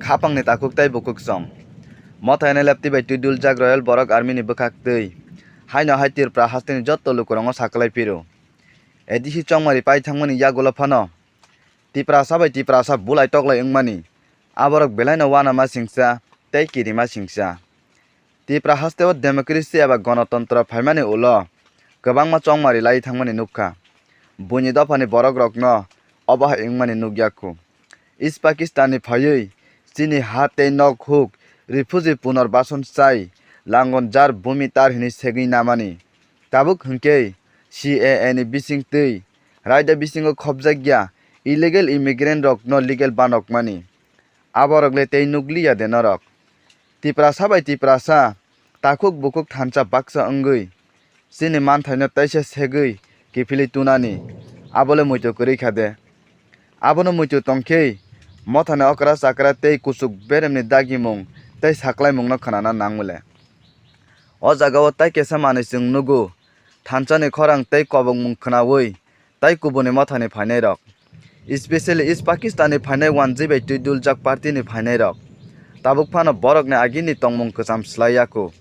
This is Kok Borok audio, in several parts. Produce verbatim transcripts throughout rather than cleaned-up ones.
Hapangni takhuk tei bukhuk song. Motha N L F T bai twiduljak Royal Borok Army ni bwkhak twi. Haino hai Tripura hasteni jotto lukurokno saklai phiro. A D C chongmari pai thangmani yagulo phano Tiprasa bai Tiprasa bulai toklai wngmani. Aborok belaino uanama singcha tei kirima singcha. Tipra hasteo democracy eba gonotontro phaimani ulo kwbangma chongmari lai thangmani nukha. Buini dophani borokrokno obo hai wngmani nukya khu. East Pakistan ni phaiwi chini ha tei nok huk refugee punor bason chai langon jar bumi tar hinwi segwi namani. Tabuk hwnkhe C A A ni bising twi raida bisingo khopjakya illegal immigrant rokno legal banokmani. Aborok le tei nukliya de norok. Tiprasa bai Tiprasa takhuk bukhuk thansa baksa wngwi chini manthaino teisa segwi kiphilwi tunani, abo le muitu kwrwi kha de. Abono muitu tongkhe mothani okra chakra tei kuchuk beremni dagimung tei saklaimungno khwnana nangmole. O jagao tai kesa manwi chwng nugo, thansani khorang tei kobokmung khwnawi tai kubuni mothani phainairok, especially East Pakistan ni phainai wanjwi bai twiduljak party ni phainairok. Tabuk phano borokni agini tongmung kwcham swlai yaku.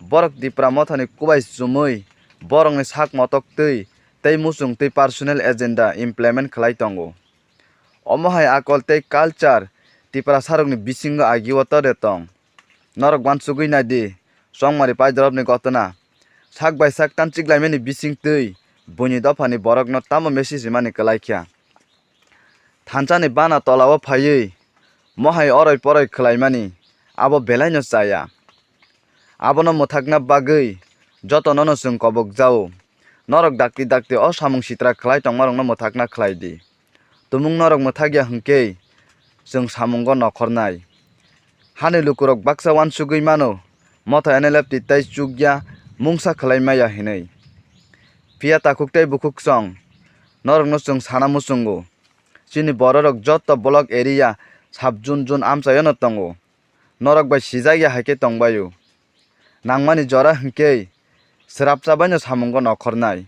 Borok Tipra mothani kubai chumwi borokni sak motok twi tei muchung twi personal agenda implement khlai tongo. Omo hai akol tei culture Tiprasarokni bisingo agio tode tong. Norok uansugwi nai di, chongmari paidorobni gotona. Sak bai sak tanchiklaimani bising twi buini dophani borokno tamo message rimani kwlai kha. Thansani bana tolao phaiwi mohai oroi poroi khlaimani abo belaino chaya. Abono mwthakna bagwi jotonono chwng kobok jao. Norok dakti dakti o samung sitra khlai tongmarokno mwthakna khlai di. Tumung norok mwthakya hwnkhe chwng samungo nokhornai. Hani lukurok baksa uansugwi mano, motha N L F T tei chukya mungsa khlai maya hinwi. Phiya takhuk tei bukhuk song, norokno chwng sana muchungo. Chini bororok jotto block area sub zone zone amchaiono tongo. Norok bai sijak ya hai khe tong bai-o. Nangmani jora hwnkhe swrapsa baino samungo nokhornai.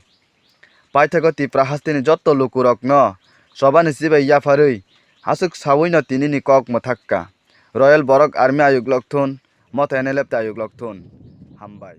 Paithago Tipra hasteni jotto lukurokno chobani chibai yapharwi aswk sawino tinini kok mwthak kha. Royal Borok Army ayuk lokthun, motha N L F T ayuk lokthun. Hambai.